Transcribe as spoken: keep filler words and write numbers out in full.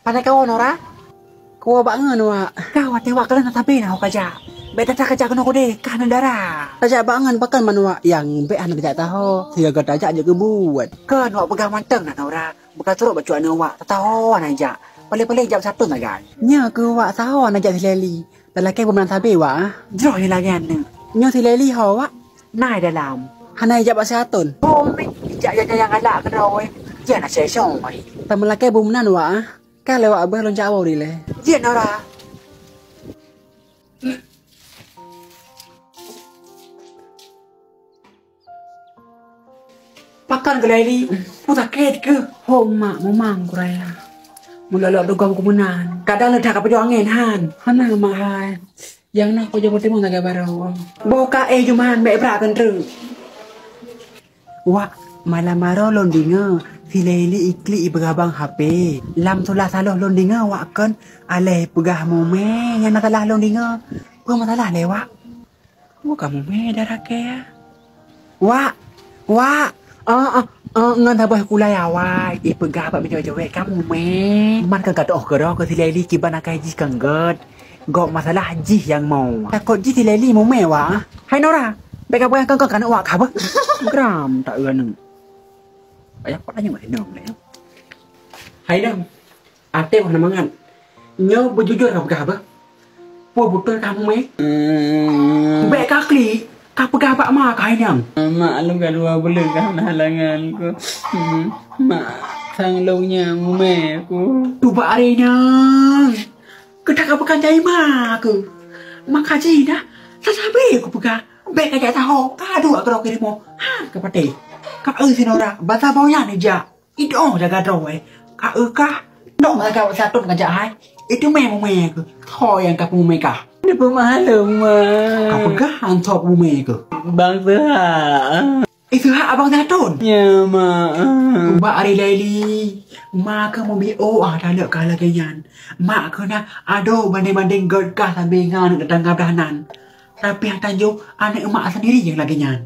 Pane kawoe, Nora? Kawoe bak ngon, Wak. Ka watèe Wak kalon tabe na ho kajak. Bèk that-that kajak keunoe keudeh, kah neuk dara. Kajak bak ngon pakon man, Wak, nyang bèk hana kajak taho. Sigoe tajak jeuet keu buet. Kon Wak peugah mantong na, Nora. Beuka trok bacut aneuk Wak, tataho hana jak. Paléng-paléng jak sapeue sagai. Nyoe keuh Wak, saho hana jak si Leli. Talakèe beumeunang sabe, Wak, ah. Jroh nyan lagèe aneuk. Nyoe si Leli ho, Wak? Na i dalam. Hana ijak bak si Atôn? Ho, meunan ijak, nyang galak keudroe. Jih na sesong, wai. Tameulakèe beumeunang, Wak, ah. Ka lewat abah lôn jak woe dilèe. Jih, Nora. Pakon keuh Leli, peue sakét keuh? Ho mak, mumang kuraya. Meulolok dugoe keu meunan. Kadang le that ka pajoh angén han. Hana mak hai. Nyang na pajoh meutimang lagèe baroe. Boh ka éh juman bèk brat keuntreuk. Wak, malam baroe lôn deungö, si Leli iklik ipeugah bang H P. Lam sulah saloh lôn deungö Wak kon alèh peugah mumè nyang na salah lôn deungö. Peue masalah lé Wak? Peue ka mumè dara kèe? Wak, Wak, eh, eh, eh, ngon saboh kulai awai, ipeugah bak meunyoe jaweueb ka mumè. Man ka gatoh keudroe keu si Leli kiban akai jih keu gèt. Gop masalah jih nyang mo. Takot jih si Leli mumè, Wak. Hai Nora, bèk ka peugah keu keu aneuk Wak ka beuh. Gram tak eu aneuk. Ayah kok tanya mak inong ni. Hai Dam. Até hana mangat. Nyoe beujujur ka peugah bah. Peue beutôi ka mumè? Hmm. Bèk ka klik, ka peugah bak ma ka hai nyang. Mak lôn ka dua buleuen ka hana halangan ku. Hmm. Mak sang lôn nyang mumè ku. Tubak ari nyang. Keutak ka peugah jai ma ku. Maka jih dah. Sasabe ku peugah. Bèk ka jak taho. Ka duek keudroe keu rumoh. Ha, ka patéh. Ka eu si Nora. Basa bau nyan ijak. Idoe jaga droe, eh. Ka eu kah? Dong jaga Wak Satôn kajak hai. Itu mè mumè keuh. Tho nyang ka peumumè kah? Ni peumahlom, Mak. Ka peugah han tho peumumè keuh. Bang Seuha. Itu hak Abang Satôn. Ya, Mak. Bak ari Leli. Ma keuh meubiôh ah taleuek kah lagèe nyan. Mak keuh na adoe bandeng-bandeng gèt kah sambil ngon aneuk tetangga blah nan. Tapi hana tanjong aneuk mak sendiri nyang lagèe nyan.